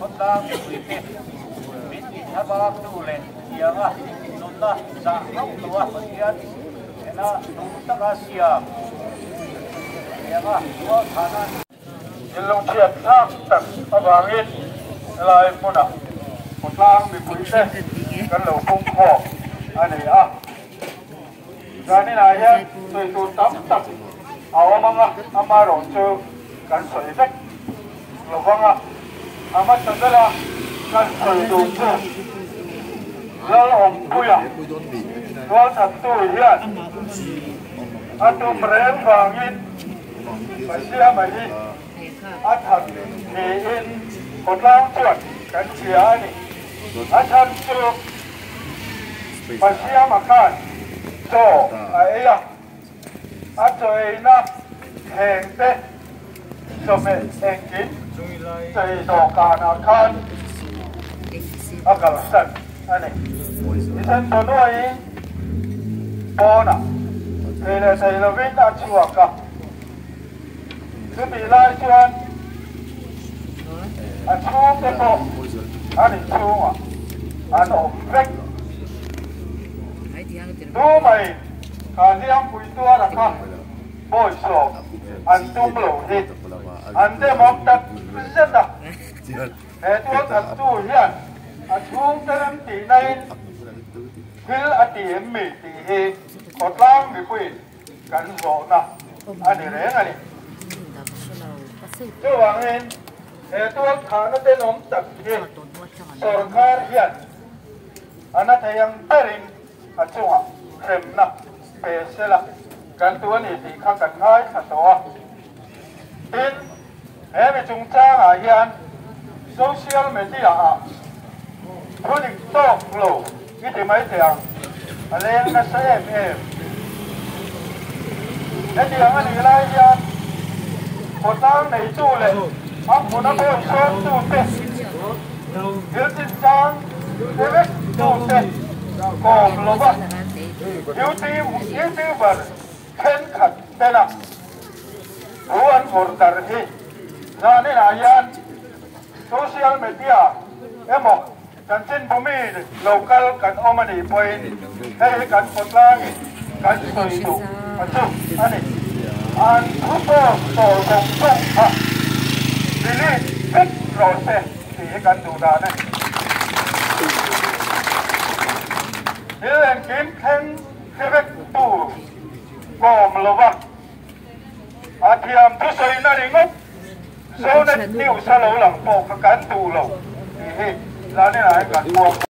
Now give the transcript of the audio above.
Khawtlang mipuite min tithlabak tu leh tianga nunna zah hauh lo a Pathian ena nung taka siam tianga tualthahna Thil lungchhiat thlak tak avangin helai hmunah khawtlang mipuite kan lo pungkhawm a ni a. Zaninah hian sawi tur tam tak a awm ang a, amaherawhchu kan sawi vek lo vang a. A hmasa bera kan sawi duh chu Lalawmpuia tualthattu hian a tum reng vangin Pasiama hi a that niin khawtlang chuan kan hria a ni. A chhan chu Pasiama khan chaw a ei a, a chaw eina thleng te chawhmeh engkim chei dawhkanah khan a kalsan a ni. Thisen tawhnuaiin pawnah thei leh thei lovin a chhuak a. Chutih lai chuan a chhungte pawh an inchhungah an awm vek. Tu mai kha hliampui tuara kha bawisawm an tum lo hi an demawm tak zet a. He tualthattu hian a chhungte remtihnain thil a ti em mi tih hi khawtlang mipuiin kan zawhna a ni reng a ni. Chuvangin he tualthahna tenawm tak hi sorkar hian a na thei ang berin a chungah hremna pe sela kan tu a ni tih kha kan ngaithla tawh a. Tin, he mi chungchangah hian social media-ah thu dik tawk lo i ti mai teh ang, a leng nasa em em. Hetiang a nih lai hian khawtlang neitu leh a hmuna bawi sawmtute, thil chinchang hre vektute kawm lova YouTuber thenkhat tena thu an vawrh darh hi zaninah hian social media emaw chanchinbu mi lo kal kan awm a nih pawhin hei hi kan khawtlangin kan sawi duh a chu a ni. An thu post tawh zawng zawng kha delete vek rawh se tih hi kan duh dan a ni. Thil engkim thleng hre vek tur kawm lova a thiam thusawina ringawt Zonet News a lo lang pawh kha kan duh lo tih hi Zaninah hian kan puang.